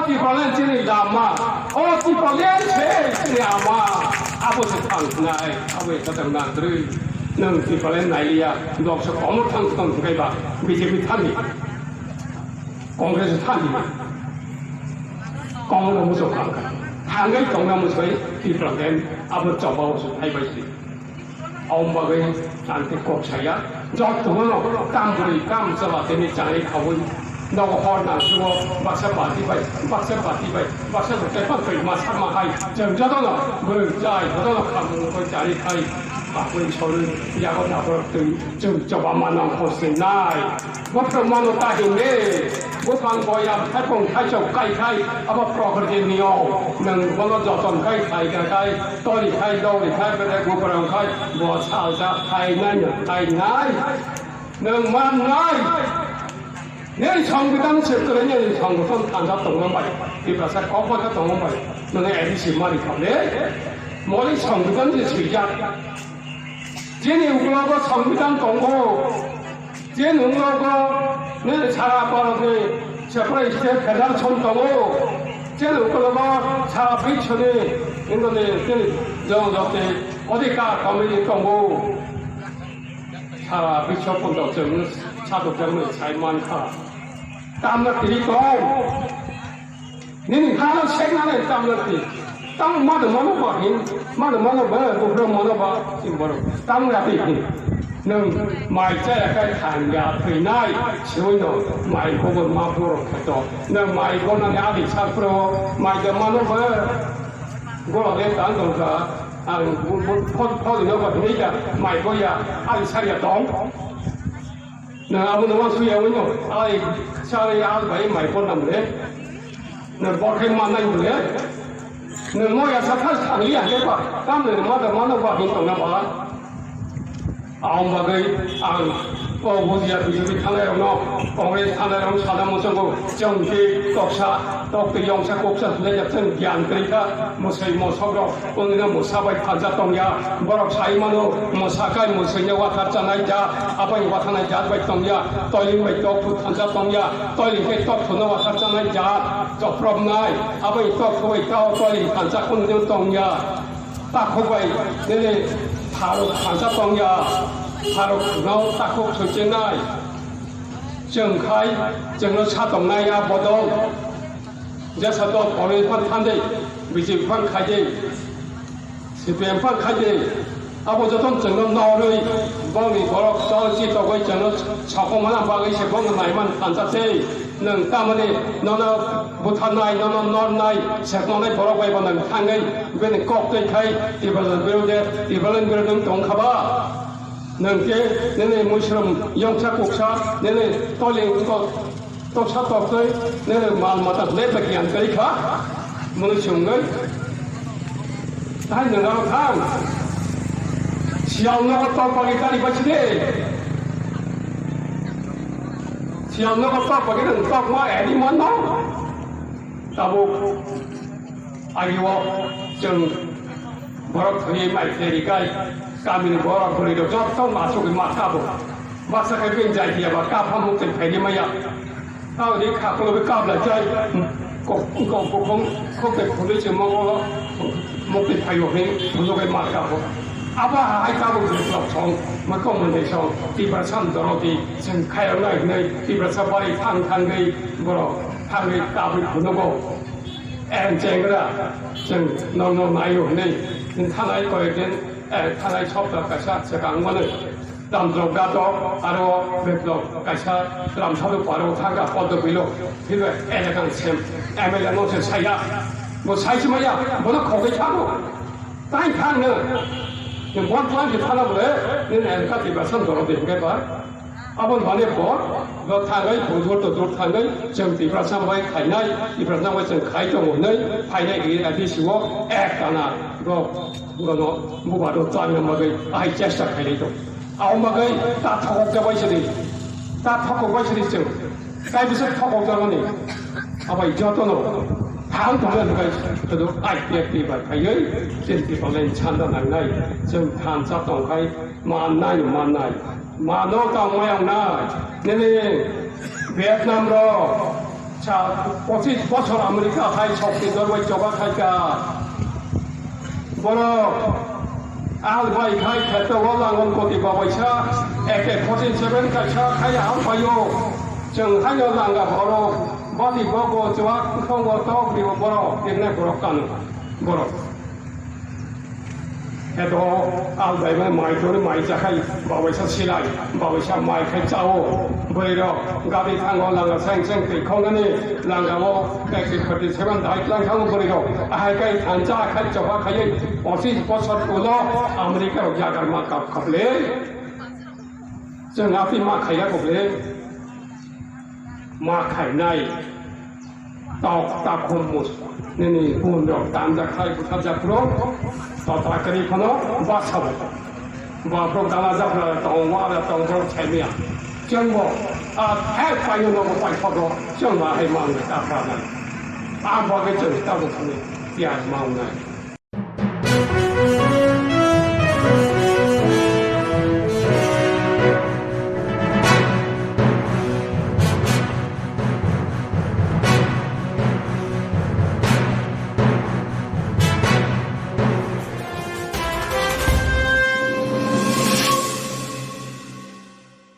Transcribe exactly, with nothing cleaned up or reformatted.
Tipraland chini lama, o Tipraland se chini ama, abo se thang nai, abo se thang na drui. Nang Tipraland nai liya, dok se komo thang thang kai ba, B J P thani, Congress thani, komo no muso kang kai. Thangai tong na muso Tipraland, abo choba muso thai bai si. Aboni bagwi ang tei kok saya, jotono tam bwrwi tam chwla tini chai khaui nogo hor nang sugo baksa party bai, baksa party bai, baksa joto tei pantwi ma sama hai, chwng jotono bwrwi chai jotono khamung koi chari khai, bakwi sorwi yago naborok twi chwng choba manang hor sinai. Bophang mano ta himbe, bophang boya, thaipung thaisok kai khai, abo prokriti niyom. Nwng bono joton khai, khai khai, toli khai, doli khai, bede gubrang khai, bo salsa khai nai, khai nai. Nwng man nai. Nini songbidan se kwrwi, nini songbidan thansa tongma bai, Tiprasa kok bai kha tongma bai, nwng A D C mani kha le. Moli songbidan se swijak. Chini uklogo songbidan tongo. Chini uklogo nini sara Bharatni separate state federation tongo. Chini uklogo sara bichoni, Indonesia, chini jong jokti odhikar committee tongo. Sara biswa pondo chwng satok jagni sai mankha. Tamna tiri tong. Nini hano seknani tamlati. Tamo mano mano ba hin, mano mano ba, bufra mano ba, simboro. Tamo ya ti hin. Nung mai chaya kai thangya thwinai, siwino mai bobo ma boro kheto. Nung mai bonani adi sakpro, mai da mano ba, gola le tang dongka, ang bu-, bu-, phot, phot ino ba hinai da, mai boya, adi sarya tong. Nang abo no suya wino, ai, sari al bai mai pon nam le. Nang bor khai man nai le. Nang mo ya sa thas thang li ya ke ba, kam le ma da ma no ba hin tong na ba. Ang bagwi ang o bujiya B J P thanai rok no, Congress thanai rok no sana mo chongo, chong ke toksa, tok te yongsa koksa le ya chong gyan kri kha, mo sai mo sok rok. Wngno mwsa bai thansa tongya, borok sai mano, mwsa kai mwswino wathar chanai jat, abai wathanai jat bai tongya, toiling bai tok thuk thansa tongya, toiling khe tok thuno wathar chanai jat, chopropnai, abai tok thubai tao toiling thansa khunjwng tongya, takhuk bai nini tharuk thansa tongya, tharuk no takhuk soichenai, chwng khai, chwngno sa tongnai a bodol. Jesa dol Congress phan thandai, B J P phan khaidai, C P M phan khaidai, abo joto chwngno norwi, bongni borok chol chi togwi chwngno sokong mana bagwi se bongno naiman thansa tei nwng tamani nono butharnai, nono nornai, seknonai borok bai bo nwng thangwi bini kok twi khai Tiprasa birode, Tipraland birode wng tong kha ba? Nwng khe nini muisrom yongsa kuksa, nini toli wngkok. Toksa toktwi nini mal mata le ba kiyan kai kha. Mwnwi chwngwi. Tai nwngrok thang. Siyal nogo tok bagwi tari bachide. Siyal nogo tok bagwi nwng tok ma ani mano. Tabuk agio chwng borok thwi mai khe rikai. Kamini borok bwrwi rok joto masuk ma kabo. Baksa khe bini jai ya ba kapha muk twi phaini maya. Tao ni kha kolo be kabla jai. Kok, kok, kok, kok, kok te khului se mo, mo te phayo he, mo ke mar ka bo. Aba hai ka bo je lok song, mo ko mo de song, Tiprasa doro di, sen khayo nai nai, Tiprasa bari thang thang dei, boro thang dei ka bi khuno go. En chengra, sen no no nai yo ne, sen thanai ko den, eh, thanai chop da ka sa, se kang mo ne. Tamjok gato aro betlok kaisa lamsado paro thangka poddo bilo, hino elekan sem M L A no se saya, bo sai se maya, bono khogoi thago. Tai thang no, ni bon plan ki thana bole, ni elka Tiprasa doro de hingke ba. Abon bane bo, bo thangai, bo dur to dur thangai, jeng Tiprasa bai khainai, Tiprasa bai jeng khai tongo hinai, phainai ri adi siwo, ek kana, bo, bo no, bo ba do tang no magai, ai chesta khainai to. Aboni bagwi ta thokok ja bai sidi. Ta thokok bai sidi chwng. Tai bwswk thokok ja mani. Abai jotono thang thang le nugai sidi. I P F T bai phaiwi chini Tipraland chanda nangnai. Chwng thansa tongkhai mannai mannai. Mano tongmai wngnai. Nini Vietnam rok, Pochis bosor America hai sokti dorbai choba khaika. Borok al bai khai kheto o langon koti babaisa A K forty seven kaisa khai al paio. Chwng haino langa borok bati bogo chwak thongo tok dibo borok tirnai borok kanu borok. Eto al bai bai mai thori mai chakhai babaisa silai babaisa mai khai chao. Bwrwi rok gari thango langa seng seng twi khonani langa o A K forty seven dai tlang thango bwrwi rok. Ahai kai thansa khai choba khai pochis bosor ulo America rok yagar ma kap kap le. Chwng api ma khaiya kok le. Ma khainai. Tok takhum mus. Nini bun rok tanja khai busa jakro. Tota kari khono basa bo. Ba bro dala jakra tong wa da tong bro chaimia. Chwng bo a thai payo no bo pai khodo. Chwng ba hai mang ta pra na. A bo ge chwng ta bo khani. Tiar mang nai.